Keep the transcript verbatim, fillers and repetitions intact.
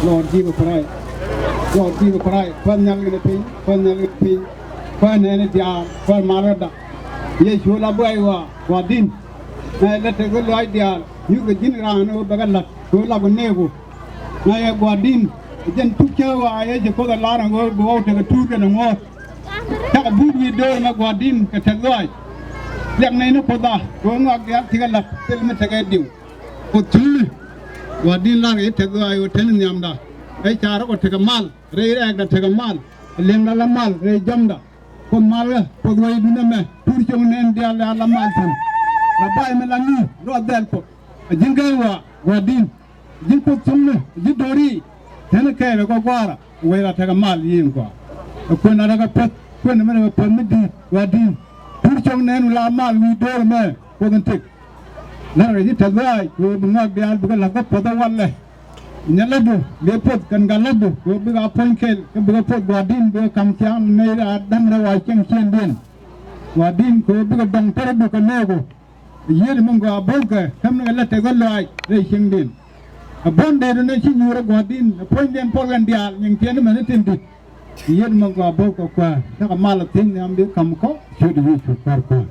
Lord Jesus Christ. Lord Jesus Christ. Kuäär nhial kɛnɛ piny, Kuäär nhial kɛnɛ piny. Kuäär nɛɛni diaal, Kuäär malkäda. Yecu la buay ɣɔaa, Gua̱di̱n. Nɛ lɛ tekɛ lɔaac diaal, nyuthkɛ ji̱n raan ɣöö bɛ kɛ la̱t, kɛ ɣöö la kɛ nɛɛku. Nɛ yɛ Gua̱di̱n, jɛn tuk cä ɣɔaa yɛ ci Kuoth ɛ lar ɛn ɣöö bi ɣɔw tekɛ tuur kɛnɛ ŋuɔ̱ɔ̱r. Cakɛ buut wi̱i̱ döör ɛmɛ Gua̱di̱n kɛ tɛth lɔaac. Liak nɛy ni Kuothda, kɛ ɣöö ŋɔak diaal cikɛ la̱t, thil mi tekɛ diw. Kuoth cuŋni, Gua̱di̱n lar kɛ ci tɛth lɔaac ɣöö teni nhiamda. Ɛ ca̱rä kɔ tekɛ mal, rɛy rɛɛkda tekɛ mal, ɛ liɛŋda la mal, rɛy jɔmda. Kuoth malä, Kuoth wecdun ɛmɛ, tuur cio̱ŋ nɛɛni diaal la mal thi̱n. Rɛy ba̱a̱y mi la ŋi̱i̱c, ruath dhɛl Kuoth. A ji̱n gɛy ɣɔaa, Gua̱di̱n. Ji̱n Kuoth cuŋni, ji̱ do̱ri. Teni kɛɛl ɛ gɔ̱gɔaarä, wecda tekɛ mal yiëë in kɔaa. Ɛ kuën a tekɛ puɔ̱th, kuën ɛmɛ tekɛ puɔ̱th mi di̱i̱t, Gua̱di̱n. Tuur cio̱ŋ nɛɛni la mal wi̱i̱ döör ɛmɛ, Kuoth in tëk. La̱rkɛ ji̱ tɛth lɔaac, kɛ ɣöö bi ŋɔak diaal bikɛ la̱th kä puɔ̱th ɛ walɛ. Nyɛ lätdu, liep puɔth kɛn gat lätdu, kɛ ɣöö bikɛ a puɔ̱ny kɛl, kä bikɛ puɔth Gua̱di̱n, bikɛ ka̱m ciaŋ nɛy rɛy da̱ŋ rɛw a cieŋ ciëŋdiɛn. Gua̱di̱n kɛ ɣöö bikɛ dɔ̱ŋ tɛrdu kɛ nɛɛku. Yiëëdu mi gɔaa bo̱o̱kɛ, käm ni kɛ lät tɛth lɔaac rɛy cieŋdiɛn. Ɛ buɔ̱n dee du nɛ ci nyuur ɛ Gua̱di̱n, ɛ puɔ̱nydiɛn puɔl kɛn diaal, nyiŋ tiɛɛni mɛn ni tin di̱t. Yiëëdu mi gɔaa bo̱o̱kɛ Kuäär, tekɛ mal ɛ thi̱n nhiam bi ka̱m kɔ, ciötdu Yecu Kuäär Kuäär.